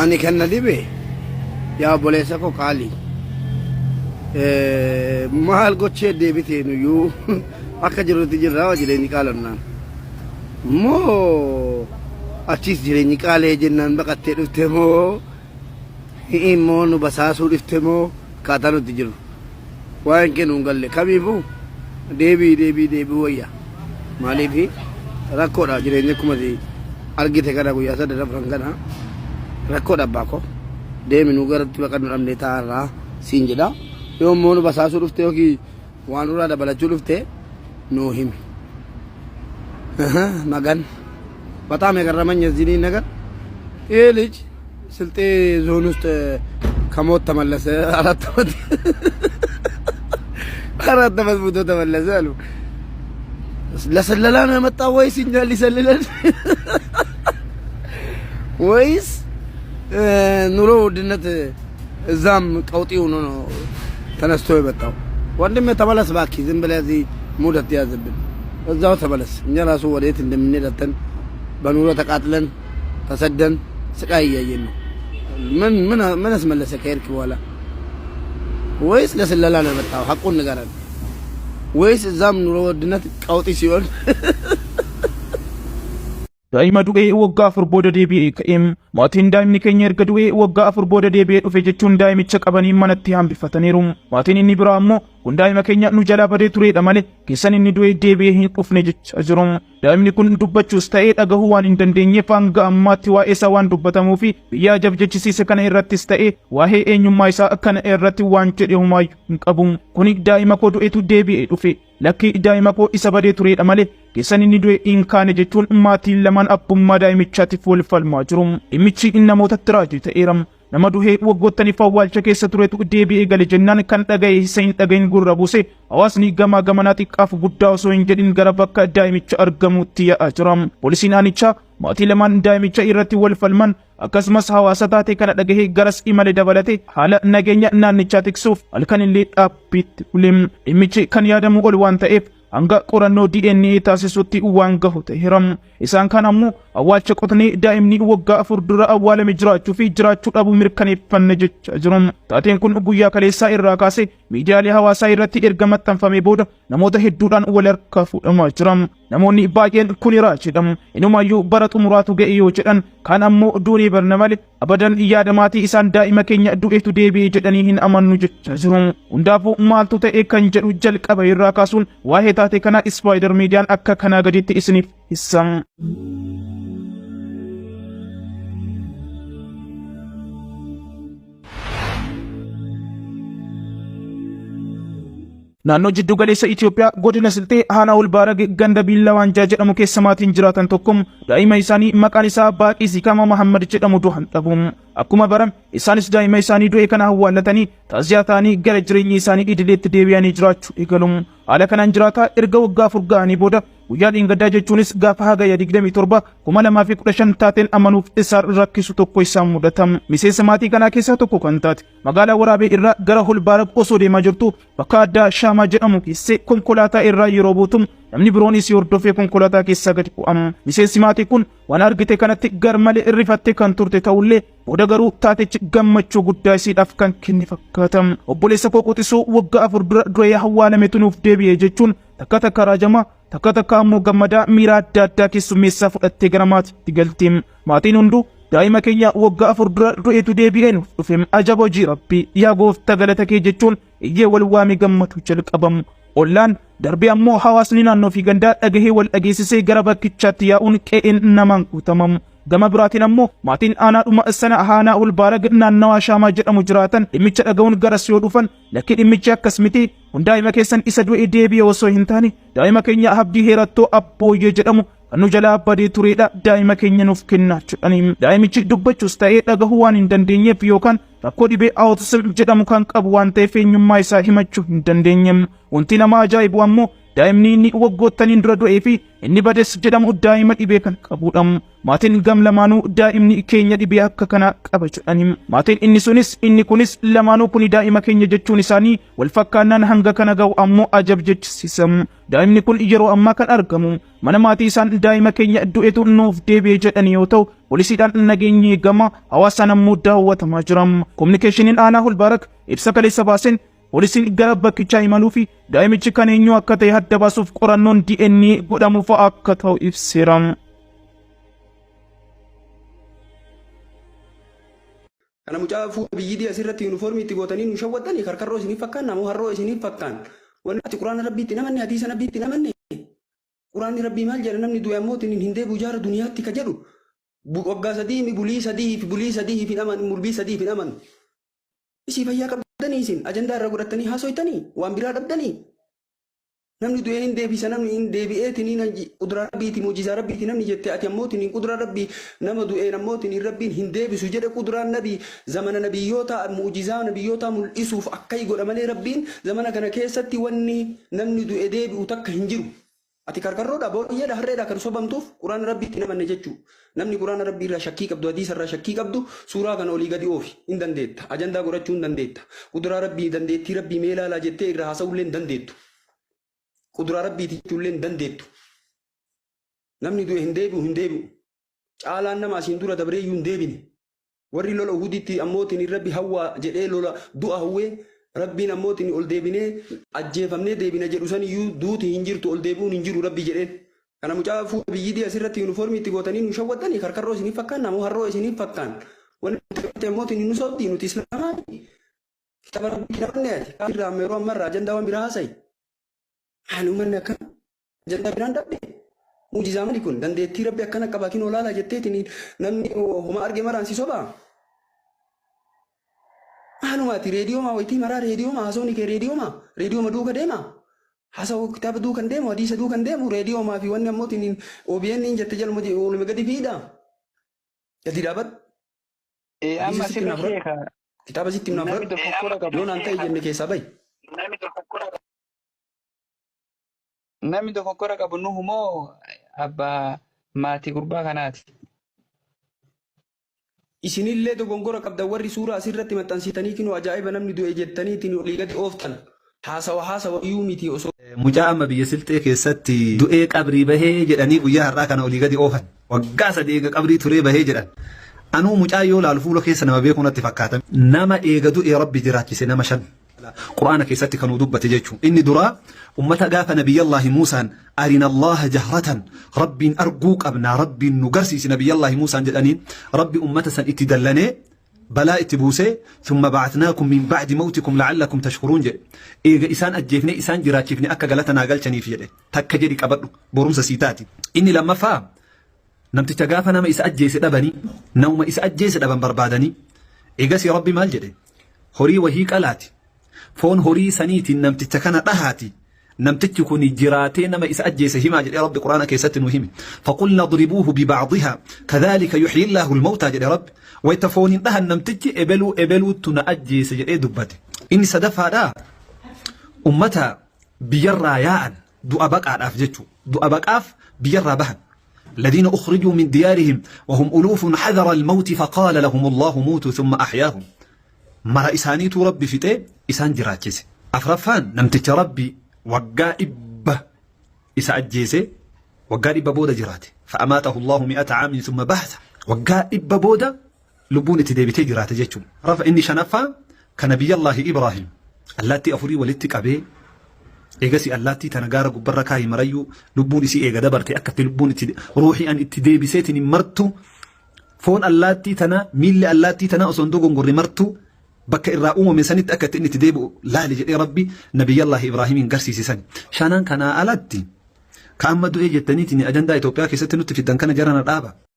Ani kan na dhibe yaa obboleessa koo qaalii maal gochee deebitee nuyyuu akka jirutti jirraa jireenyi qaalonnaan moo achiis jireenyi qaalee jennaan baqattee dhufte moo immoo nu basaasuu dhufte moo akkaataa nuti jiru waa'een kee nuun galle kamiifuu deebii deebii deebii wayya maaliif rakkoodha jireenya akkuma ati argite kana guyyaa sadan afran kana rakkoodha abbaa koo deemi nu garatti baqannu dhabnee taa'arraa siin jedha yoo immoo nu basaasuu dhufte yookiin waan nurraa dabalachuu dhufte nuu himi magan በጣም የገረመኝ የዚህ ነገር ይሄ ልጅ ስልጤ ዞን ውስጥ ከሞት ተመለሰ። 4 ዓመት 4 ዓመት ሞቶ ተመለሰ አሉ። ለስለላ ነው የመጣው ወይስ እኛን ሊሰልለን ወይስ ኑሮ ውድነት እዛም ቀውጢ ሆኖ ነው ተነስቶ የመጣው? ወንድሜ ተመለስ እባክህ። ዝም ብለህ እዚህ ሙድ አትያዝብን። እዛው ተመለስ። እኛ ራሱ ወዴት እንደምንሄድ አጥተን በኑሮ ተቃጥለን ተሰደን ስቃይ እያየን ነው። ምን ምን ምን አስመለሰ ከሄድክ በኋላ? ወይስ ለስለላ ነው የመጣው? ሐቁን ንገረን። ወይስ እዛም ኑሮ ውድነት ቀውጢ ሲሆን Daa'ima du'ee waggaa 4 booda deebi'ee ka'e. Maatiin daa'imni keenya erga du'ee waggaa 4 booda deebi'ee dhufe jechuun daa'imicha qabanii manatti hambifataniiru. Maatiin inni biraa ammoo kun daa'ima keenya nu jalaa badee turedha malee keessan inni du'ee deebi'ee hin dhufne jechaa jiru. Daa'imni kun dubbachuus ta'ee dhagahuu waan hin dandeenyeef hanga ammaatti waa'ee isaa waan dubbatamuu fi biyya ajab jechisiise kana irrattis ta'ee waa'ee eenyummaa isaa kana irratti waan jedhe homaayyuu hin qabu. Kuni daa'ima koo du'etu deebi'ee dhufe. Lakki daa'ima koo isa badee turedha malee keessan inni du'e hin kaane jechuun maatiin lamaan abbummaa daa'imichaatiif wal falmaa jiru. Dhimmichi namootatti raajii ta'eera. Nama du'ee waggootaniif awwaalcha keessa turetu deebi'ee gale jennaan kan dhaga'e isa hin dhagahin gurra buuse hawaasni gamaa gamanaa xiqqaaf guddaa osoo hin jedhin gara bakka daa'imicha argamutti yaa'aa jira. Poolisiin aanichaa maatii lamaan daa'imicha irratti wal falman akkasumas hawaasa taate kana dhagahee garas imale dabalate haala nageenya naannichaa tiksuuf halkan illee dhaabbiitti bule. Dhimmichi kan yaadamu ol waan ta'eef hanga qorannoo DNA taasisutti waan gahu ta'eera. Isaan kan ammoo awwaalcha qotnee daa'imni waggaa 4 dura awwaalame jiraachuu fi jiraachuu dhabuu mirkaneeffanne jechaa jiru. Taateen kun guyyaa kaleessaa irraa kaasee miidiyaalee hawaasaa irratti erga maxxanfamee booda namoota hedduudhaan wal harkaa fuudhamaa jira. Namoonni baay'een kun raajiidha. Inumaayyuu bara xumuraatu ga'e yoo jedhan kaan ammoo duunee barna malee abadan yaada maatii isaan daa'ima keenya du'etu deebi'e jedhanii hin amannu jechaa jiru. Hundaafuu maaltu ta'e kan jedhu jalqaba irraa kaasuun waa'ee taatee kana Ispaayider Miidiyaan akka kanaa gaditti isiniif ibsa. Naannoo jiddu galeessa Itoophiyaa godina Silxee aanaa Olbaarag ganda Biillaa Waanjaa jedhamu keessa maatiin jiraatan tokko daa'ima isaanii maqaan isaa Baaqii Zikamaa Mahammad jedhamu du'an dhabu. Akkuma barame isaanis daa'ima isaanii du'e kana awwaallatanii taaziyaa ta'anii gara jireenya isaanii idileetti deebi'anii jiraachuu eegalu. Haala kanaan jiraataa erga waggaa 4 ga'anii booda guyyaa dheengaddaa jechuunis gaafa Hagayya 27 2015 taateen amanuuf isaan rakkisu tokko isaan mudata. Miseensa maatii kanaa keessaa tokko kan taate magaalaa Waraabee irraa gara Holbaarag osoo deemaa jirtu bakka addaa Shaamaa jedhamu keessee konkolaataa irraa yeroo buutu namni biroon isii hordofee konkolaataa keessaa gadi bu'a. Miseensi maatii kun waan argite kanatti garmalee rifattee kan turte ta'ullee booda garuu taatichi gammachuu guddaa isiidhaaf kan kenne fakkaata. Obboleessa koo quxisuu waggaa 4 dura du'ee awwaalametu nuuf deebi'e jechuun takka takka raajamaa takka takka ammoo gammadaa miira adda addaa keessummeessaa fudhattee gara maatiitti galti. Maatiin hunduu daa'ima keenya waggaa 4 dura du'etu deebi'ee nuuf dhufe ajaba hojii rabbii yaa gooftaa galata kee jechuun iyyee wal waamee gammadu jalqabamu. Ollaan darbee ammoo hawaasni naannoo fi gandaa dhagahee wal dhageessisee gara bakkichaatti yaa'uun qe'een namaan guutamamu. Gama biraatiin ammoo maatiin aanaadhuma sana aanaa Olbaarag naannawaa Shaamaa jedhamu jiraatan dhimmicha dhaga'uun garas yoo dhufan lakki dhimmichi akkas miti kun daa'ima keessan isa du'e deebi'e osoo hin taane daa'ima keenya Abdii Heerattoo Abbooyyee jedhamu kan nu jalaa badee turedha daa'ima keenya nuuf kennaa jedhani. Daa'imichi dubbachuus ta'ee dhagahuu waan hin dandeenyeef yookaan rakkoo dhibee autism jedhamu kan qabu waan ta'eef eenyummaa isaa himachuu hin dandeenye. Wanti nama ajaa'ibu ammoo Daa'imni inni waggoottaniin dura du'ee fi inni bades jedhamu daa'ima dhibee kan qabudha. Maatiin gam lamaanuu daa'imni keenya dhibee akka kanaa qaba jedhani. Maatiin inni sunis inni kunis lamaanuu kuni daa'ima keenya jechuun isaanii wal fakkaannaan hanga kana ga'u ammoo ajab jechisiisa. Daa'imni kun yeroo ammaa kan argamu mana maatii isaan daa'ima keenya du'etu nuuf deebi'e jedhanii yoo ta'u, poolisiidhaan nageenyi eegama, hawaasaan ammoo daawwatamaa jira. Kominikeeshiniin aanaa Hulbaarak ibsa kaleessa baaseen poolisiin gara bakkichaa imaluu fi daa'imichi kan eenyu akka ta'e adda baasuuf qorannoon DNA godhamuuf akka ta'u ibseera. Kana mucaa fuula biyyidii asirratti yuunifoormii itti gootanii nu shawwattanii karkarroo isiniif fakkaan namoo harroo isiniif fakkaan. Wanni ati quraana rabbiitti namanne hadiisa nabbiitti namanne. Quraanni rabbii maal jedha namni du'e ammoo hin deebi'u jaara duniyaatti ka jedhu. Waggaa sadii bulii sadii fi bulii sadii hin amanu mulbii sadii hin amanu. Isii fayyaa qabdanii isin ajandaa irra godhattanii haasoytanii waan biraa dhabdanii. Namni du'ee hin deebisa namni hin deebi'eetiin quduraa rabbiiti muujizaa rabbiiti namni jette ati ammootiin quduraa rabbii nama du'een ammootiin rabbiin hin deebisu jedhe quduraan nabii zamana nabiyyoota muujizaa nabiyyoota mul'isuuf akkai godha malee rabbiin zamana kana keessatti wanni namni du'e deebi'u takka hin jiru. Ati karkarroodha, booyyeedha, harreedha kan sobamtuuf quraana rabbiitti hin amanne jechuu. Namni quraana rabbii irraa shakkii qabdu, hadiisa irraa shakkii qabdu, suuraa kana olii gadi oofi. Hin dandeetta. Ajandaa godhachuu hin dandeetta. Quduraa rabbii, dandeettii rabbii mee ilaalaa jettee irraa haasa'ullee hin dandeettu. Quduraa rabbiiti jechuullee hin dandeettu. Namni du'e hin deebi'u hin deebi'u. Caalaan nama asiin dura dabreeyyuu hin deebine. Warri lola Uhuditti ammootiin rabbi hawwaa jedhee lola du'a hawwee rabbiin ammootiin ol deebinee ajjeefamnee deebina jedhu saniyyuu duuti hin jirtu ol deebi'uun hin jiru rabbi jedheen. Kana mucaa fuula biyyidii asirratti yuunifoormii itti gootanii nu shawwattanii karkarroo isiniif fakkaan namoo harroo isiniif fakkaan. Wanni nuti ammootiin nu sobdii nuti islaamaa kitaaba rabbii namanne ati. Irraa amma yeroo ammarraa ajandaa waan biraa haasa'i. Ani uummanni akkana ajandaa biraan dhabde. Muujizaa mali kun dandeettii rabbi akkana qaba kinoo laalaa jetteetiin namni homa arge maraan si sobaa. Maalumaati reediyoomaa wayitii maraa reediyoomaa haasawni kee reediyoomaa reediyooma duuka deema. Haasawu kitaaba duukan deemu hadiisa duukan deemu reediyoomaa fi wanni ammootiin OBN hin jette jaluma oluma gadi fiidha. Gadi dhaabadhu. Amma Hadiisa sitti asirra himnaa fudhadhu. sheeka Kitaaba sitti himnaa namni fudhadhu. dogoggora qabu Yoo naan ta'e jenne keessaa bahi. Namni dogoggora qabu nuhu moo abbaa maatii gurbaa kanaati? Isinillee dogongora qabdan warri suuraa asirratti maxxansitanii kinoo ajaa'iba namni du'e jettaniitiin olii gadi ooftan. Haasawa haasawa iyyuu miti osoo. Mucaa amma biyya Silxee keessatti du'ee qabrii bahee jedhanii guyyaa har'aa kana olii gadi oofan. Waggaa sadii eega qabrii turee bahee jedhan. Anuu mucaa yoo laalu fuula keessa nama beekuu natti fakkaata. Nama eega du'ee Rabbi jiraachise nama shan. Qur'aana keessatti kan nuu dubbate jechuun. Inni duraa ummata gaafa Nabiyyallaahi Muusaan arina Allaaha jahratan Rabbiin arguu qabnaa Rabbiin nu garsiisi Nabiyyallaahi Muusaan jedhaniin Rabbi ummata san itti dallanee balaa itti buusee thumma ba'athnaakum min ba'di mawtikum la'allakum tashkuruun jedhe. Eega isaan ajjeefnee isaan jiraachifne akka galata naa galchaniif jedhe. Takka jedhi qabadhu borumsa sii taati. Inni lammaffaa namticha gaafa nama isa ajjeese dhabanii namuma isa ajjeese dhaban barbaadanii eegasii Rabbi maal jedhe horii wahii qalaati foon horii saniitiin namticha kana dhahaati namtichi kun jiraatee nama isa ajjeese himaa jedhee Rabbi Quraana keessatti nu hime faqulna dribuuhu bibacdihaa kadhaalika yuxyi llaahu lmawtaa jedhe Rabbi wayta fooniin dhahan namtichi ebeluu ebeluuttu na ajjeese jedhee dubbate inni sadaffaadha ummata biyyarraa yaa'an du'a baqaadhaaf jechuu du'a baqaaf biyyarraa bahan الذين أخرجوا من ديارهم وهم ألوف حذر الموت فقال لهم الله موتوا ثم أحياهم mara isaaniitu rabbi fixee isaan jiraachise. Afraffaan namticha rabbi waggaa dhibba isa ajjeese waggaa dhibba booda jiraate. Fa'amaatahu Allahu mi'ata caamin thumma ba'atha. Waggaa dhibba booda lubbuun itti deebitee jiraate jechuudha. Rafa inni shanaffaa ka Nabiyyallaahi Ibraahim allaattii afurii walitti qabee eegasii allaattii tana gaara gubbarra kaayi marayyuu lubbuun isii eega dabarte akka itti lubbuun itti ruuhii an itti deebiseetiin hin martu foon allaattii tana miilli allaattii tana osoo hin dogongorre martu bakka irraa uumame sanitti akka itti inni itti deebi'u laali jedhee rabbi Nabiyyallaahi Ibraahimiin garsiise sani. Shanan kanaa alatti ka amma du'ee jettaniitiin ajandaa Itoophiyaa keessatti nutti fiddan kana jara na dhaaba.